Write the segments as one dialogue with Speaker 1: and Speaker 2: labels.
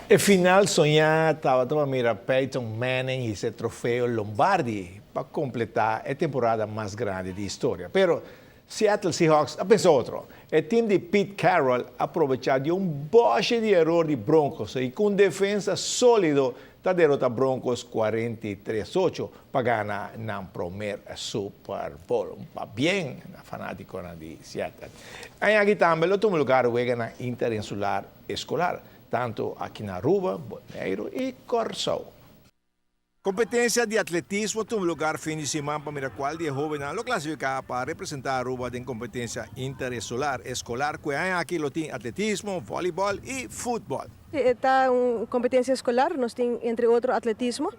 Speaker 1: E final soñá tabata pa mira Peyton Manning hisa e trofeo Lombardi pa kompletá e temporada mas grandi di historia. Pero Seattle Seahawks a pensa otro. E tim di Pete Carroll a probechá di un bòshi di eror di Broncos i ku un defensa sólido ta derota Broncos 43-8 pa gana nan promer Super Bowl. Un pabien na fanátikonan di Seattle. Aña aki tambe lo tuma lugar weganan interinsular eskolar, tantu aki na Aruba, Boneiru i Kòrsou. Kompetensia di atletismo tuma lugar fin di siman pa mira kual di e hóbennan lo klasifiká pa representá Aruba den kompetensia interinsular eskolar ku e aña aki lo tin atletismo, vòlibòl i futbòl.
Speaker 2: E ta un kompetensia eskolar, nos tin entre otro atletismo,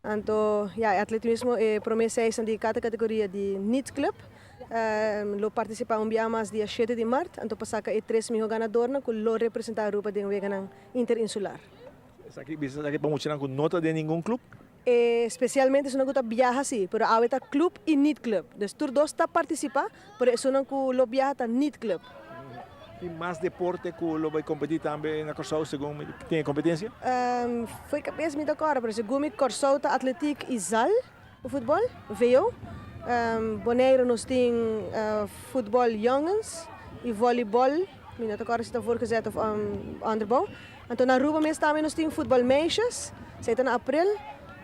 Speaker 2: anto ya e atletismo e promé seisnan di kada kategoria di Niet Club lo partisipá un bia mas dia shete di mart, anto pa saka e tres mihó ganadornan ku lo representá Aruba den weganan interinsular.
Speaker 1: Esaki bisa esaki pa muchanan ku no ta den ningun club?
Speaker 2: Especialmente esunnan ku ta biaha si, pero awe ta club i niet club. Dus tur dos ta participa, pero esunnan ku lo biaha ta niet club.
Speaker 1: Tin mas deporte ku lo bai kompetí tambe na Kòrsou segun mi tin e kompetensia?
Speaker 2: Fo'i kabes mi ta kòrda, pero segun mi Kòrsou ta atletiek i zal ku futbòl, VO. Boneiru nos tin futbòl jongens i vòlibòl, mi no ta kòrda si ta voorgezet òf onderbouw. Anto na Aruba mes tambe nos tin futbol meisjes, esei ta na april,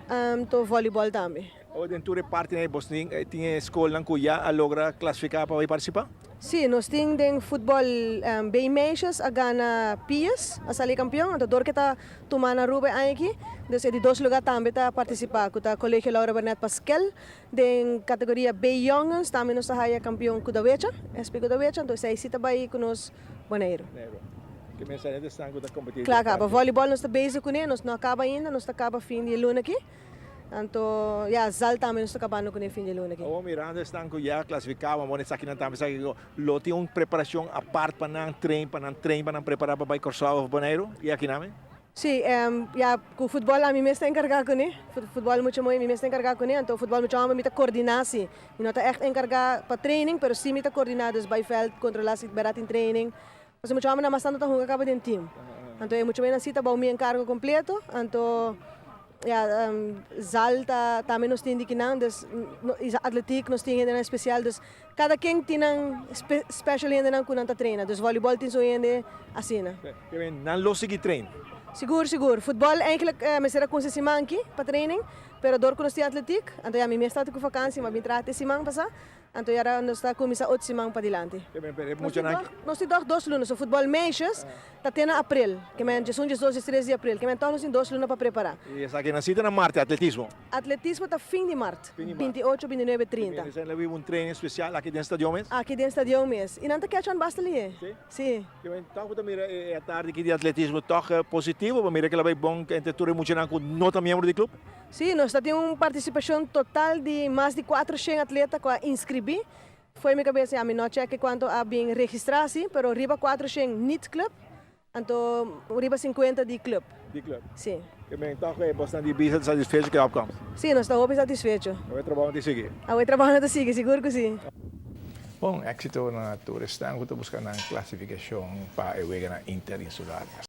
Speaker 2: anto volleyball tambe.
Speaker 1: Awe den tur e partinan ei bos tin tin e skolnan ku ya a logra klasifiká pa bai partisipá?
Speaker 2: Sí, nos tin den futbol B meisjes a gana Pies, a sali kampion, anto dor ke ta tuma na Aruba e aña aki, dus e di dos lugá tambe ta partisipá ku ta Colegio Laura Bernet Paskel. Den kategoria B jongens tambe nos ta haya kampion Kudawecha, SP Kudawecha, anto esei sí ta bai ku nos Boneiru.
Speaker 1: Ke mester hende esnan ku ta kompetí
Speaker 2: den Kla kaba. Volleyball nos ta bezig kuné, nos no a kaba ainda, nos ta kaba fin di e luna aki. Anto ya, zal tambe nos ta kabando kuné fin di e luna aki.
Speaker 1: Awor mirando esnan ku ya klasifiká, bo a esakinan tambe sa ku lo tin un preparashon apart pa nan train, pa nan train, pa nan prepará pa bai Kòrsou òf Boneiru i akinan mi?
Speaker 2: Sí, ya ku futbòl ami mes ta enkargá kuné. Futbòl mucha mooi mi mes ta enkargá kuné, anto futbòl mucha hòmber mi ta kordiná sí. Mi no ta ègt enkargá pa training, pero sí mi ta kordiná, dus bai vèlt, kontrolá si bèrdat tin training. Pasobra mucha hòmbernan mas tantu ta hunga kaba den tim. Anto e mucha moeinan sí ta bou mi enkargo kompleto, anto ya zal ta tambe nos tin di kinan, dus atletiek nos tin hendenan espesial, dus Kada ken tin nan special hendenan ku nan ta traina. Dus volleyball tin su hende asina.
Speaker 1: Nan lo sigui train?
Speaker 2: Sigur, sigur. Futbòl eigenlijk mester a kunsa siman aki pa training, pero dor ku nos tin atletiek, anto ya mi mes tabata ku vakansi, mi a bin traha te siman pasá, anto ya nos ta kuminsá otro siman padilanti. Nos tin tòg dos luna, so futbòl meisjes Ta te na april, ke men 11, 12, 13 di april, ke men tòg nos tin dos luna pa prepará.
Speaker 1: I esaki na sita na mart, e atletismo?
Speaker 2: Atletismo ta fin di mart, 28, 29, 30.
Speaker 1: I esei lo biba un training spesial aki den stadion mes?
Speaker 2: Aki den stadion mes. I nan ta kèch wan basta lihé.
Speaker 1: Si?
Speaker 2: Si.
Speaker 1: Ke men tòg bo ta mira e atardi aki di atletismo tòg positivo, bo mira ke lo bai bon entre tur e muchanan ku no ta miembro di klup?
Speaker 2: Si, nos ta tin un partisipashon total di mas di 400 atleta ku a inskribí. Fo'i mi cabeza ya mi no cheque cuanto a bin registra si, pero riba 400 niet club, anto riba 50 di club.
Speaker 1: Di club.
Speaker 2: Si.
Speaker 1: Ke men toch e bosnan di bisa ta satisfecho cu e opkomst?
Speaker 2: Si, nos ta hopi satisfecho.
Speaker 1: Awe trabao no ta sigui?
Speaker 2: Awe trabao no ta sigui, sigur cu si.
Speaker 1: Bon, exito na tur esnan cu ta busca nan clasificacion pa e weganan interinsular.